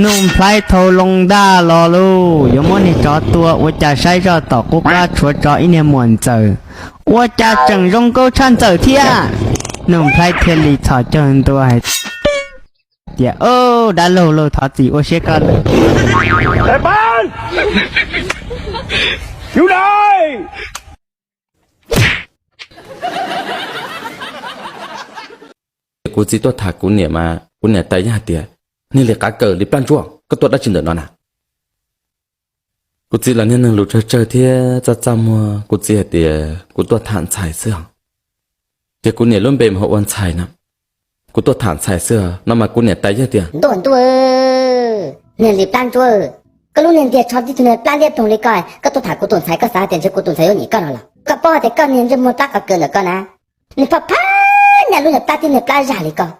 Nuj Nplhaib thau loo ntaj los lauj, yuav muab niag tsov tua, ua cas saib zoj tom qub qab tshuav tsov ib niag muam ntxawm, ua cas tseem zoo nkauj tshaj ntxawm thiab. Nuj Nplhaib thiaj li txhos caug ntua hais tias, Au, dab laug lauj, thov txim, ua siab koj lawm. Kuv txiv tuaj tham kuv niam mas kuv niam tais yeej hais tias, Niag li qav kaws li plab ntsuab, koj tuaj dab tsi ntawm no na? Kuv txiv los niag neeg lus tsawg tsawg thiab txaj txaj muag, kuv txiv hais tias, Kuv tuaj tham ntxhais xwb os. Ces kuv niam lub npe mas hu ua Ntxhais no. Kuv tuaj tham ntxhais xwb os no mas kuv niam tais yeej tias, Ntuj ntuj, niag li plab ntsuab, koj lub niag ntiag tsho tib tug niag plab liab ploog li koj, koj tuaj tham kuv tus ntxhais koj xav tias ntshe kuv tus ntxhais yuav nyiam koj no los? Koj paub hais tias koj niag ntsej muag plab qav kaws ntawm koj na, niag plab phab niag lub niag plab tib niag plab zag li koj.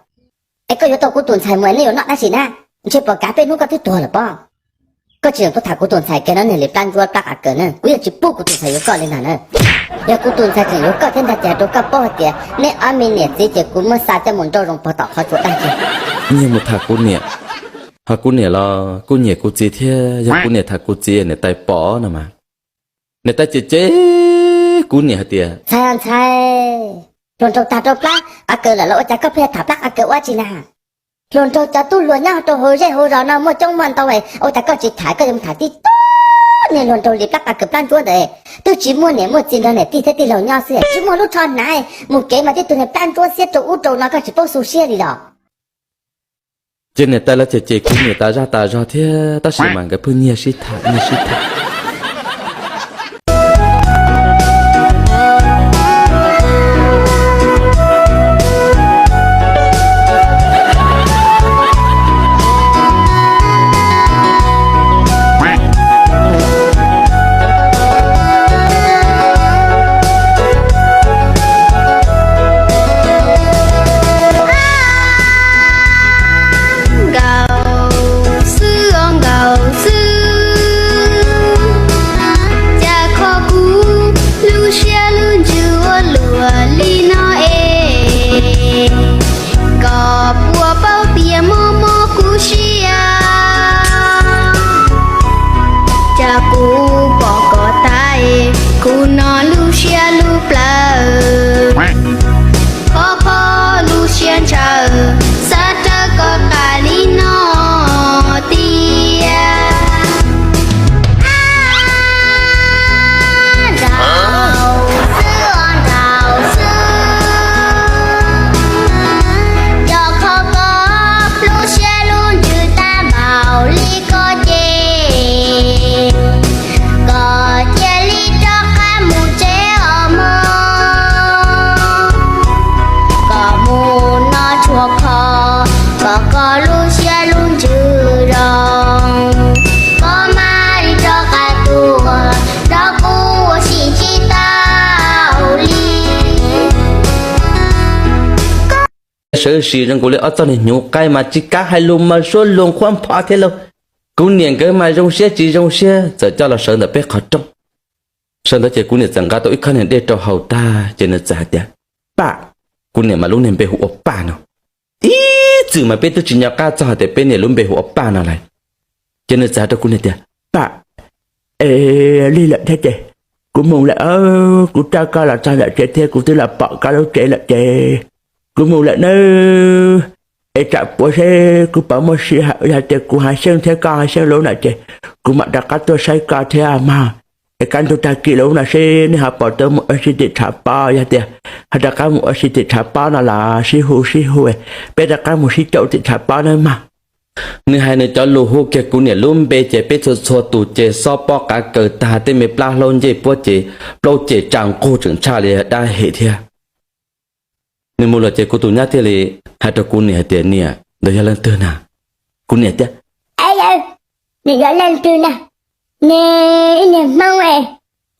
Es koj yuav tau kuv tus ntxhais mus nej yuav noj dab tsi na? Ntshe pom kav peb hnub koj twb tuag lawm pob. Koj tsis txhob tuaj tham kuv tus ntxhais kiag no niag li plab ntsuab plab qav kaws na, kuv yeej tsis pub kuv tus ntxhais yuav koj li ntag na. Yog kuv tus ntxhais tseem yuav koj thiab ntag ces rau koj paub hais tias neb ob me niam txiv ces kuv muab xa coj mus nrauj zoo pog tom qhov tsua dab tsi. Nyiag mus tham kuv niam, ho kuv niam los kuj nyiam kuv txiv thiab, yog kuv niam tham kuv txiv niam tais pom no mas niam tais cem cem kuv niam hais tias, Ntxhais ntxhais, hluas nraug tag rau plab qav kaws lawm los ua cas koj pheej tham plab qav kaws ua dab tsi na? Hluas nraug cov tub hluas nyob rau hauv zej hauv zos no muaj coob muaj ntau, ua cas koj tsis tham, koj yuav mus tham tib tug niag hluas nraug li plab qav kaws plab ntsuab ntawd? Twb tsis muaj niam muaj txiv nrog niam tij thiab tij laug nyob xwb, tsis muaj lub tsho hnav, mus kev mas tib tug niag plab ntsuab xiab rau ub rau no koj tsis paub xu siab li los? Ces niam tais los cem cem kuv niam tas zaj tas zog thiab, tab sis mas nkawd pheej nyiag sib tham nyiag sib tham. Nkaus xwb os nkaus xwb, cas kho kuv lub siab lub ntsws ua luaj li no es, kom puas paub tias mob mob kuv siab. Cas kuv pom koj tas, kuv no lub siab lub plawv, kho kho lub siab ntshaw, xav rawv koj tas li no tiag. Nraum xwb os nraum xwb, yog kho koj lub siab lub ntsws tag npaum li ko ces, koj cia li rov qab mus tsev os mog. Koj mus no tshuav kho, kom koj lub siab lub ntsws zoo, koj mam li rov qab tuaj nrog kuv ua si tsis tau li. Sawv sim zoo nkaus li ob txoj niag hnyuv qaib mas tsis kav hais lus mas suab luag qhuab npho thiab lauj. Kuv niam nkawd mas zoo siab tsis zoo siab txawm coj los sawv ntawm peb qhov rooj. Sawv ntawd ces kuv niam txawm nqa tau ib khob niag dej rau haus tag ces nws txawm hais tias, Paj, kuv niam mas lub niag npe hu ua Paj no. Ib txwm mas peb twb tsis nco qab txog hais tias peb niam lub npe hu ua Paj no lawm. Ces nws txawm hais rau kuv niam tias, Paj, es lig lawm thiab ces kuv mus lawm, kuv coj koj los txog ntawm tsev thiab kuv twb los pom koj lub tsev lawm ces kuv mus lawm nawb. Es tsam puav seb kuv puas muaj sij hawm, yog tias kuv hav xyeej thiab koj hav xyeej lub no ces kuv mam rov qab tuaj saib koj thiab mog. Es kaj ntug tag kis lub no seb nej ho puas tau mus ua si tim tshav pob, yog tias ho rov qab mus ua si tim tshav pob no los sib hu sib hu, peb rov qab mus sib caum tim tshav pob nawb mog. Nws hais nws cov lus hu kiag kuv niam lub npe ces peb txhua txhua tus ces xob pob qav kaws tag, tej me plab hlaub ncej puab ces plaub ceg tsa nqug tseem tshaj li dab hem thiab. Nws mus lawm ces kuv tus nyab thiaj li hais rau kuv niam hais tias, Niam, ntawd yog leej twg na? Kuv niam tias, Aw, nws yog leej twg na? Nws ib niag Hmoob es,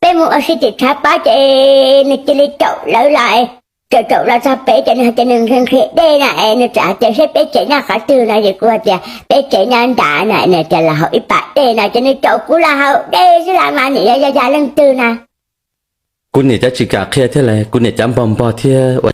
peb mus ua si tim tshav pob ces nws cia li caum lawv los, caum caum los txog pem ces nws hais tias nws nqhis nqhis dej na es nws txawm hais tias seb peb tsev nyob qhov twg no ces kuv hais tias peb tsev nyob nram na, nws tias los haus ib pas dej no ces nws caum kuv los haus dej xwb los mas nws yog yog yog leej twg na? Kuv niam cav tsis kam qhia thiab lauj, kuv niam cav npog npog thiab ua